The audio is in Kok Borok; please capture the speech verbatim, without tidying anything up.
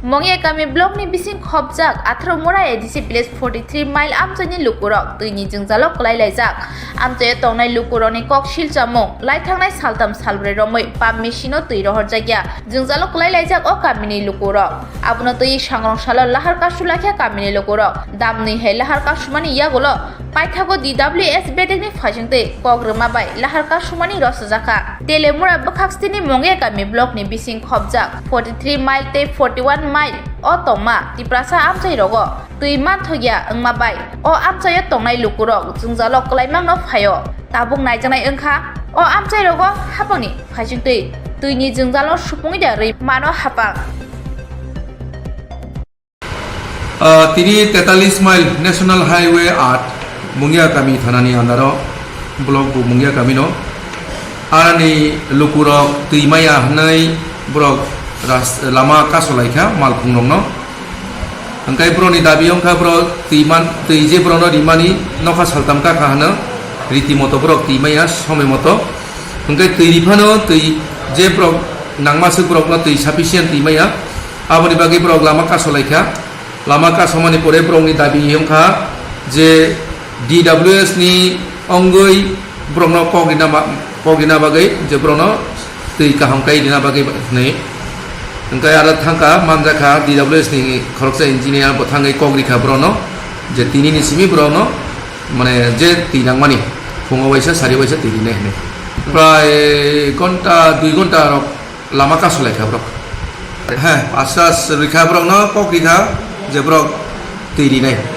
Mongya kami block ni bising khopjak Atharomura A D C village forty three mile amchaini lukurok twini jwngjalo kwlai laijak. Amchaio tongnai lukurokni kok silchamung, lai thangnai saltam salbrwi romwi pump machine-o twi rohorjakya. Jwngjalo kwlai laijak o kamini lukurok. Abono twi sangrong salo lahar kasu laikha kamini lukurok. Damnwi hai lahar kasumani yagulo paithago D W S bedekni phaisingtwi kok rwma bai lahar kasumani rwsajakha. Telemura bwkhaksini Mongya kami blockni bising khopjak forty three mile tei forty one mile o tongma Tiprasa amchairogo twi manthokya wngma bai o amchaio tongnai lukurok jwngjalo kwlaimangno phaio. Tabuk naijaknai wngkha o amchairogo hapangni phaisingtwi twini jwngjalo supungwi da rwi mano hapang. Ah, tini tetalis mile National Highway aat Mungya kami thanani andaro block bo Mungya kami no. Arani lukurok twi maya hwnwi borok ras-, lama kasolaikha malkhungrokno. Hwnkhe borokni dabi wngkha borok twi man, twi je borokno rimani nokha saltam kakha hwno, riti moto borok twi maya somoi moto. Hwnkhe twi riphano twi je borok nangma swk borokno twi sufficient twi maya. Aboni bagwi borok lama kasolaikha. Lama kasomani pore borokni dabi wngkha je D W S ni wngwi borokno kok rina ma-, kok rina bagwi je borokno twi kaham kai rina bagwi hwnwi. Hwnkhe aro thangkha manjakha D W S ni khoroksa engineer bo thangwi kok rikha borokno je tinini simi borokno mane je twi nangmani phungo waisa sari waisa twi rinai hwnwi. Prai gonta dui gonta rok lama kasulaikha borok. He, asas rikha borokno kok rikha je borok twi rinai.